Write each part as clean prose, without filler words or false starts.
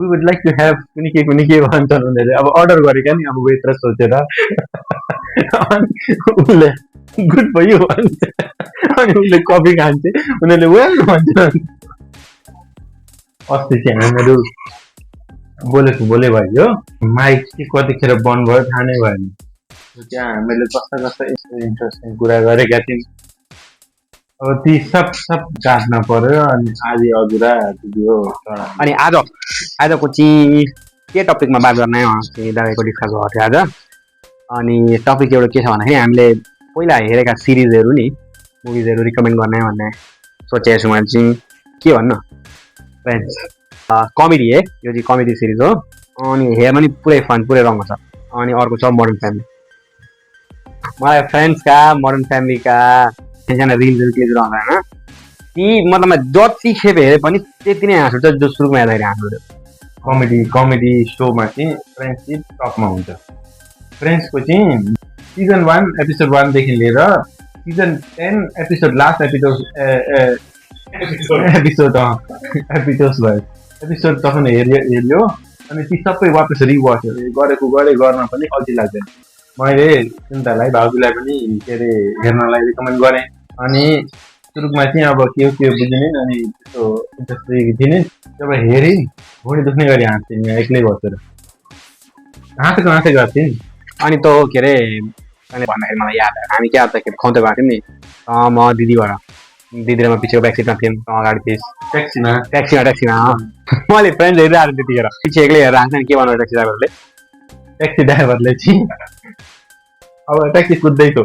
we would like to have कुनै के भन्छन् उनीहरूले अब अर्डर गरेका नि अब वेट्रेस सोचेर अनि उसले गुड फर यु भन्छ अनि उसले कफी खान्छ उनीहरूले वेल भन्छन् अस्ति चाहिँ हामीहरू बोले भयो माइक चाहिँ कतिखेर बन्द भयो थाहा नै भएन त्यहाँ हामीले कस्ता कस्ता यस्तो इन्ट्रेस्टिङ कुरा गरेका थियौँ अब ती सब काट्न पर्यो अनि आधी अधुरा भिडियो अनि आजको चाहिँ के टपिकमा बात गर्ने तपाईँको डिस्कस भएको थियो आज अनि टपिक एउटा के छ भन्दाखेरि हामीले पहिला हेरेका सिरिजहरू नि मुभिजहरू रिकमेन्ड गर्ने भन्ने सोचेको छु मैले चाहिँ के भन्नु फ्रेन्ड्स कमेडी है यो चाहिँ कमेडी सिरिज हो अनि हेर्न नि पुरै फन पुरै रङ छ अनि अर्को छ मोडर्न फ्यामिली मलाई फ्रेन्ड्सका मोडर्न फ्यामिलीका एकजना रिल्सहरू के रहन्छ होइन ती मतलब जति खेप हेरे पनि त्यति नै हाँस उठ्छ जो सुरुमा हेर्दाखेरि हाँस उठ्यो कमेडी सोमा चाहिँ फ्रेन्ड्स चाहिँ टपमा हुन्छ फ्रेन्ड्सको चाहिँ सिजन 1 एपिसोड 1 देखि लिएर सिजन 10 एपिसोड लास्ट एपिसोड तখন हेर्यो अनि ती सबै वापस रिवाच गर्न पनि अल्छी लाग्दैन मैले चिन्तालाई भाउजूलाई पनि के अरे हेर्नलाई रिकमेन्ड गरेँ अनि सुरुमा चाहिँ अब के बुझिने अनि त्यस्तो इन्ट्रेस्ट दिने जब हेरेँ भुँडी दुख्ने गरी हाँस्थेँ यहाँ एक्लै बसेर हाँसेको गर्थेँ अनि त के अरे भन्दाखेरि मलाई याद आयो हामी क्या त खुवाउँदै गएको थियौँ नि म दिदी र म पछिको ब्याक सिटमा थियौँ अगाडि थिएँ ट्याक्सीमा मैले फ्रेन्ड हेरेर आएको त्यतिखेर पछि एक्लै हेरेर हाँस्छ नि के भन्नु ट्याक्सी ड्राइभरले चाहिँ अब ट्याक्सी कुद्दैथ्यो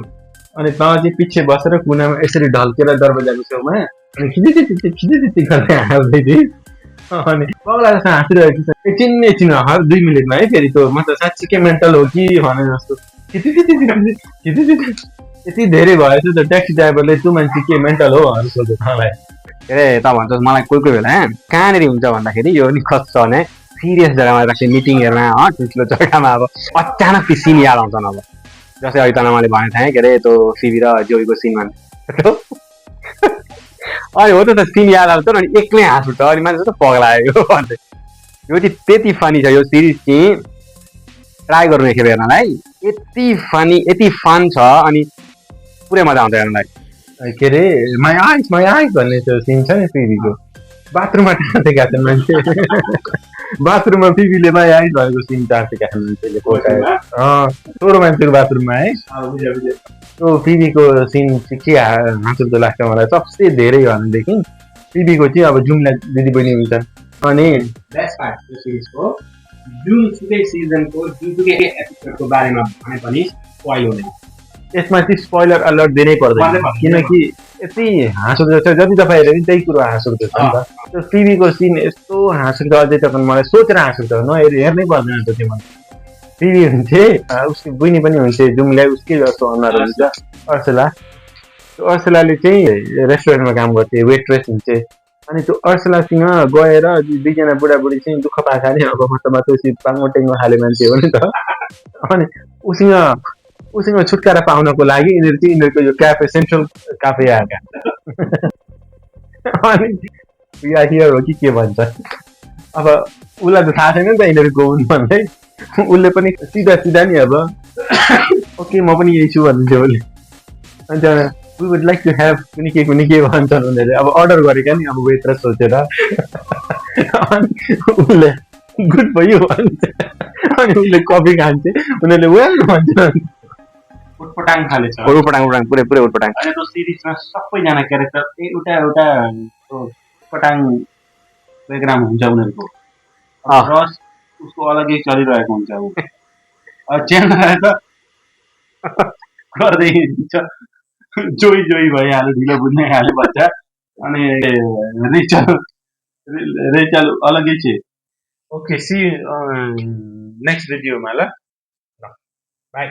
अनि त चाहिँ पछि बसेर कुनामा यसरी ढल्केर दरवाजाको छेउमा अनि खिचिचिची गर्दै हाँस्दै थिएँ अनि पगला जस्तो हाँसिरहेको छ एकछिन 2 मिनटमा है फेरि त्यो मतलब साँच्चीकै मेन्टल हो कि भने जस्तो यति धेरै भएछ त ट्याक्सी ड्राइभरले त्यो मान्छे के मेन्टल हो भनेर सोध्यो मलाई के अरे त भन्छ मलाई कोही बेला कहाँनिर हुन्छ भन्दाखेरि यो नि कस्तो छ भने सिरियस जग्गामा राख्ने मिटिङहरूमा ठुल्ठुलो जग्गामा अब अचानक ती सिन याद आउँछन् अब जस्तै अहिले त मैले भनेको थिएँ के अरे त्यो सिबी र जोईको सिनमा अनि हो त सिन याद आउँछ अनि एक्लै हाँस उठ्छ अनि मान्छे त पगलायो भन्दै यो चाहिँ त्यति फनी छ यो सिरिज चाहिँ ट्राई गर्नु एकखेप हेर्नलाई यति फन छ अनि पुरै मजा आउँछ हेर्नलाई के अरे माई आइस भन्ने त्यो सिन छ नि फिबीको बाथरुममा टाँसेका छन् मान्छे बाथरुममा फिबीले माई आइस भएको सिन टाँसेका छन् मान्छेले छोरो मान्छेको बाथरुममा है त्यो फिबीको सिन चाहिँ के हाँसुदो लाग्छ मलाई सबसे धेरै भनेदेखि फिबीको चाहिँ अब जुम्ला दिदीबहिनी हुन्छन् अनि बेस्ट पार्ट यो सिरिजको जुनसुकै सिजनको जुनसुकै एपिसोडको बारेमा भने पनि स्पोइल हुँदैन यसमा चाहिँ स्पोइलर अलर्ट दिनै पर्दैन किनकि यति हाँस उठ्दो छ जति तपाईँ हेऱ्यो भने त्यही कुरो हाँस उठ्दो छ नि त त्यो टिभीको सिन यस्तो हाँस उठ्दो अझै त मलाई सोचेर हाँस उठ्दो नहेरी हेर्नै पर्दैन त त्यो मलाई टिभी हुन्थे उसको बहिनी पनि हुन्थे जुमलाई उसकै जस्तो अनुहार हुन्छ अर्सला त्यो अर्सलाले चाहिँ रेस्टुरेन्टमा काम गर्थे वेट्रेस हुन्थे अनि त्यो अर्सलासँग गएर 2जना बुढाबुढी चाहिँ दुःख पाएका नि अब मतलब त्यो पाङमटेङ्गो खाले मान्छे हो नि त अनि उसँग छुटकारा पाउनको लागि यिनीहरूको यो क्याफे सेन्ट्रल क्याफे आएका अनि हियर हो कि के भन्छ अब उसलाई त थाहा छैन नि त यिनीहरूको हुन् भन्दै उसले पनि सिधा नि अब ओके म पनि यही छु भन्नुहुन्थ्यो उसले अनि त्यहाँबाट we would like to have कुनै के भन्छन् उनीहरूले अब अर्डर गरेका नि अब वेट्रेस सोचेर अनि उसले गुड फर यु भन्छ अनि उसले कफी खान्छ उनीहरूले वेल भन्छन् उटपटाङ खाले छ उटपटाङ पुरै उटपटाङ अनि त्यो सिरिजमा सबैजना क्यारेक्टर एउटा उटपटाङ प्रोग्राम हुन्छ उनीहरूको रस उसको अलग्गै चलिरहेको हुन्छ अब च्यानल त गर्दै हिँड्छ जोई भइहाल्यो ढिलो बुझ्ने खाले बच्चा अनि रेचल अलग्गै छ ओके सी नेक्स्ट भिडियोमा ल बाई